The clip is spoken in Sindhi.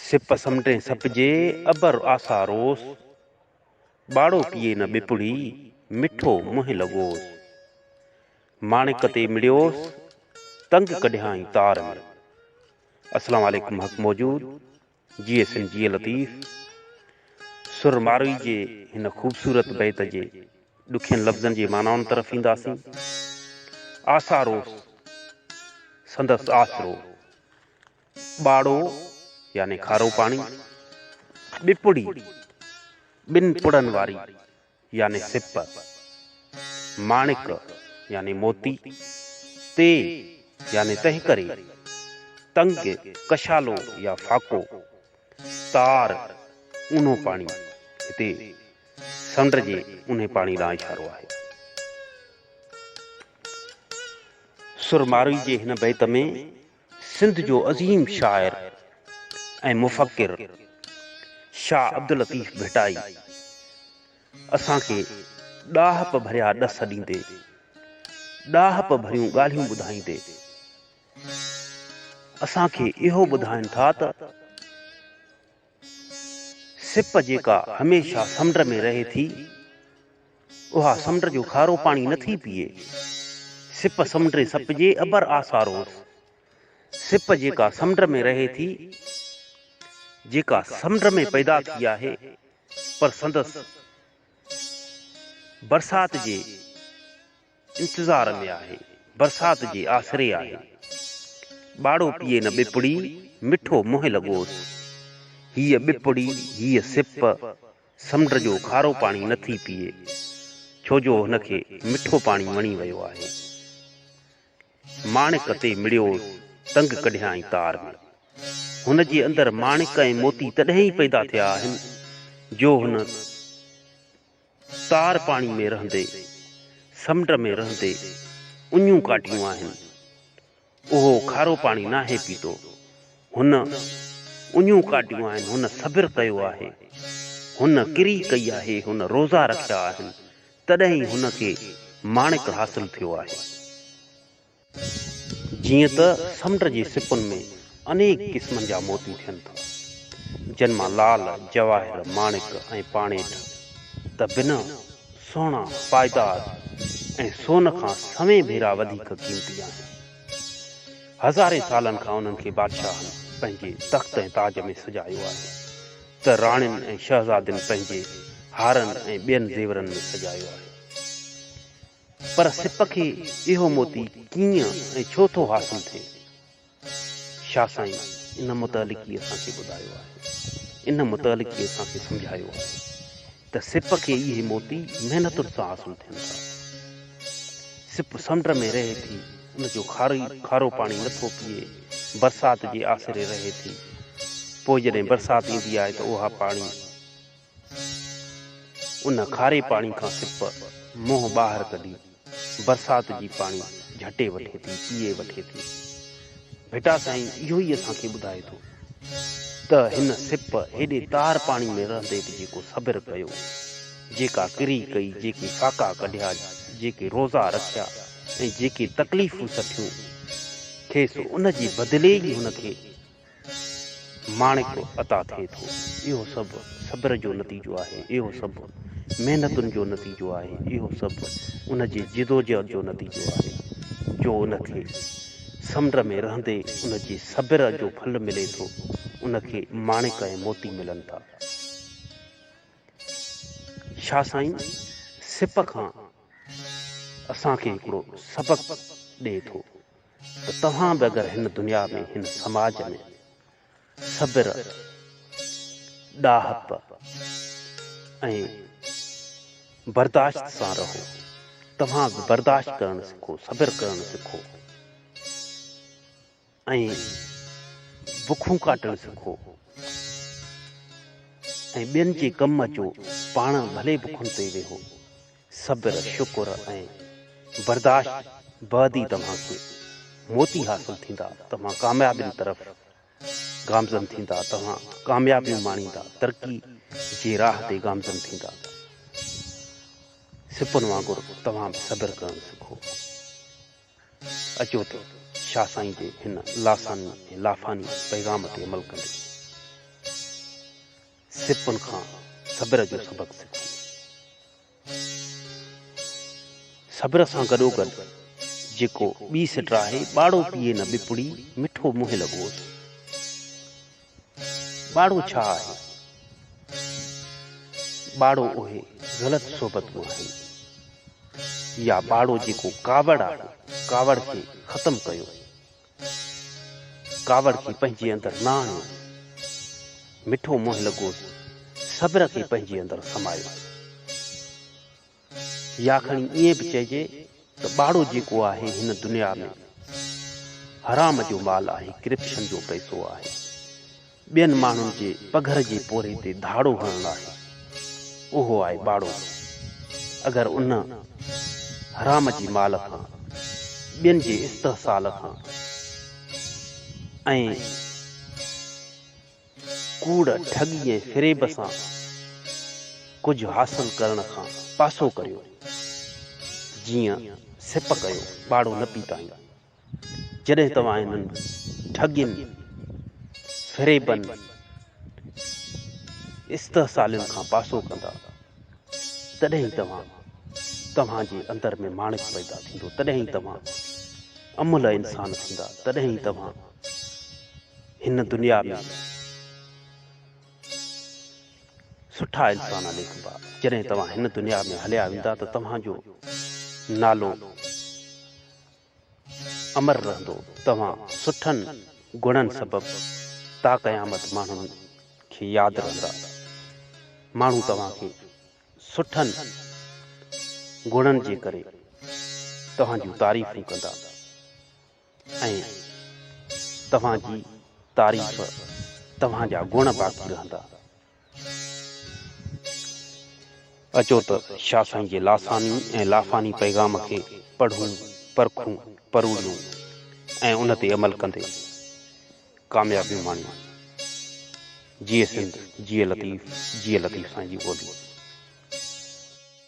سپ سمنڊين سپجي، ابر آساروس. ٻاڙو پيئي نه ٻپڙي، مٺو منهن لڳوس. ماڻڪ تي مڙيوس، تنگ ڪڍيائين تار ۾. السلام عليڪم حق موجود جيئي سنڌ جيئي لطيف. سر ماروي جي هن خوبصورت بيت جي ڏکين لفظن جي معنائن طرف اينداسين. آساروس، سندس آسرو. ٻاڙو يعني کارو پاڻي، ٻپڙي، ٻن پڙن واري يعني سپ، ماڻڪ يعني موتي، تي يعني تنهنڪري، تنگ، ڪشالو يا فاقو، تار، اونهو پاڻي، هتي سمنڊ جي اونهي پاڻي ڏانهن اشارو آهي. سر ماروي جي هن بيت ۾ سنڌ جو عظيم شاعر ۽ مفڪر شاهه عبداللطيف ڀٽائي اسان کي ڏاهپ ڀريا ڏس ڏيندي، ڏاهپ ڀريون ڳالهيون ٻڌائيندي اسان کي اهو ٻڌائين ٿا ته سپ جيڪا هميشه سمنڊ ۾ رهي ٿي، اها سمنڊ جو کارو پاڻي نه ٿي پيئي. سپ سمنڊي سپ جي ابر آساروس. سپ جيڪا سمنڊ ۾ رهي ٿي، جيڪا سمنڊ ۾ پيدا ٿي آهي، پر سندس برسات جي انتظار ۾ آهي، برسات جي آسري آهي. ٻاڙو پيئي نه ٻپڙي، مٺو منهن لڳوس. هيء ٻپڙي، هيء سپ، سمنڊ جو کارو پاڻي نه ٿي پيئي، ڇو جو هن کي مٺو پاڻي وڻي ويو آهي. ماڻڪ تي مڙيوس، تنگ ڪڍيائين تار ۾. هن جي اندر ماڻڪ ۽ موتي تڏهن ئي پيدا ٿيا آهن، جو هن تار پاڻي ۾ رهندي، سمنڊ ۾ رهندي اڃون ڪاٽيون آهن. اهو کارو پاڻي ناهي پيتو. هن اڃون ڪاٽيون آهن، هن صبر ڪيو آهي، هن ڪري ڪئي آهي، هن روزا رکيا آهن، تڏهن ئي هن کي ماڻڪ حاصل ٿيو آهي. جيئن ته سمنڊ جي سپن ۾ انيڪ قسمن جا موتي ٿين ٿا، جن مان لال، جواهر، ماڻڪ ۽ پاڻيٺ ته بنهه سهڻا، پائيدار ۽ سون کان سوين ڀيرا وڌيڪ قيمتي آهن. هزارين سالن کان انهن کي بادشاهن پنهنجي تخت ۽ تاج ۾ سجايو آهي ته راڻين ۽ شهزادين پنهنجي هارن ۽ ٻين زيورن ۾ سجايو آهي. پر سپ کي اهو موتي ڪيئن ۽ ڇو ٿو حاصل ٿئي؟ شاهه سائين ان متعلق ئي اسان کي ٻڌايو آهي. ان متعلق ئي اسان کي سمجهايو آهي ته سپ کي اهي موتي محنتن سان حاصل ٿين ٿا. سپ سمنڊ ۾ رهي ٿي، ان جو کارو پاڻي نه ٿو پيئي، برسات جي آسري رهي ٿي. پوء جڏهن برسات ايندي آهي ته اها پاڻي. ان کاري پاڻي کان سپ منهن ٻاهر ڪڍي برسات جي پاڻي جهٽي وٺي ٿي، پيئي وٺي ٿي. ڀٽا سائين اهو ئي اسان کي ٻڌائي ٿو ته هن سپ هيڏي تار پاڻي ۾ رهندي به جيڪو صبر ڪيو، جيڪا ڪري ڪئي، جيڪي فاقا ڪڍيا، جيڪي روزا رکيا ۽ جيڪي تڪليفون سٺيون، کيس ان جي بدلي ئي هن کي ماڻڪ عطا ٿئي ٿو. اهو سڀ صبر جو نتيجو آهي. اهو سڀ محنتن جو نتيجو آهي. اهو سڀ ان جي جدوجهد جو نتيجو آهي جو ان کي سمنڊ ۾ رهندي ان جي صبر جو ڦل ملي ٿو. ان کي ماڻڪ ۽ موتي ملن ٿا. شاهه سائين سپ کان اسان کي هڪڙو سبق ڏئي ٿو. ته توهان به اگر هن دنيا ۾ هن سماج ۾ صبر، ڏاهپ ۽ برداشت سان رهو، توهان به برداشت ڪرڻ سکو، صبر ڪرڻ سکو ۽ بکون ڪاٽڻ سکو ۽ ٻين جي ڪم اچو، پاڻ ڀلي بکن تي ويهو. صبر، شڪر ۽ برداشت بعد ئي توهان کي موتي حاصل ٿيندا، توهان ڪاميابين طرف گامزن ٿيندا، توهان ڪاميابيون ماڻيندا، ترقي جي راهه تي گامزن ٿيندا. سپن وانگر توهان به صبر ڪرڻ سکو. اچو ته شاهه سائين جي هن لاثاني ۽ لافاني پيغام تي عمل ڪندي. سپن کان صبر جو سبق سکون. صبر سان گڏوگڏ جيڪو ٻي سٽ آهي، ٻاڙو پيئي نه ٻپڙي، مٺو منهن لڳوس. ٻاڙو ڇا آهي؟ ٻاڙو اهي غلط صحبتون آهن يا ٻاڙو جيڪو ڪاوڙ آهي، ڪاوڙ کي ختم ڪيو. ڪاوڙ کي پنهنجي اندر نه آڻيو. مٺو منهن لڳوس، صبر کي پنهنجي اندر سمايو. يا کڻي ائين به چئجي ته ٻاڙو جيڪو آهي هن دنيا ۾ حرام جو مال آهي، ڪرپشن جو پئسو آهي. ٻين ماڻهن جي پگهر جي پورهيي تي ڌاڙو هڻڻ آهي، اهو آهي ٻاڙو. اگر ان حرام جي مال کان، ٻين جي استحصال کان ۽ ڪوڙ، ٺڳي ۽ فريب سان ڪجهه حاصل ڪرڻ کان پاسو ڪريو، جيئن سپ ڪيو، ٻاڙو نه پيتائين. جڏهن توهان انهن ٺڳين، فريبن، استحصالين کان پاسو ڪندا، تڏهن ئي توهان توهان جي اندر ۾ ماڻڪ پيدا ٿيندو، تڏهن ئي توهان املهه انسان ٿيندا، تڏهن ئي توهان هن دنيا ۾ سٺا انسان ليکبا. جڏهن توهان هن دنيا ۾ هليا ويندا ته توهان جو نالو امر رهندو. توهان سٺن گڻن سبب تا قيامت ماڻهن کي ياد رهندا. ماڻهو توهان کي سٺن گڻن جي ڪري توهان جون تعريفون ڪندا ۽ توهان جي تعريف توهان جا گڻ باقي رهندا. اچو ته شاهه سائين جي لاثاني ۽ لافاني پيغام کي پڙهون، پرکون، پروڙيون ۽ ان تي عمل ڪندي ڪاميابيون ماڻيون. جيئي سنڌ، جيئي لطيف، جيئي لطيف سائين جي ٻولي.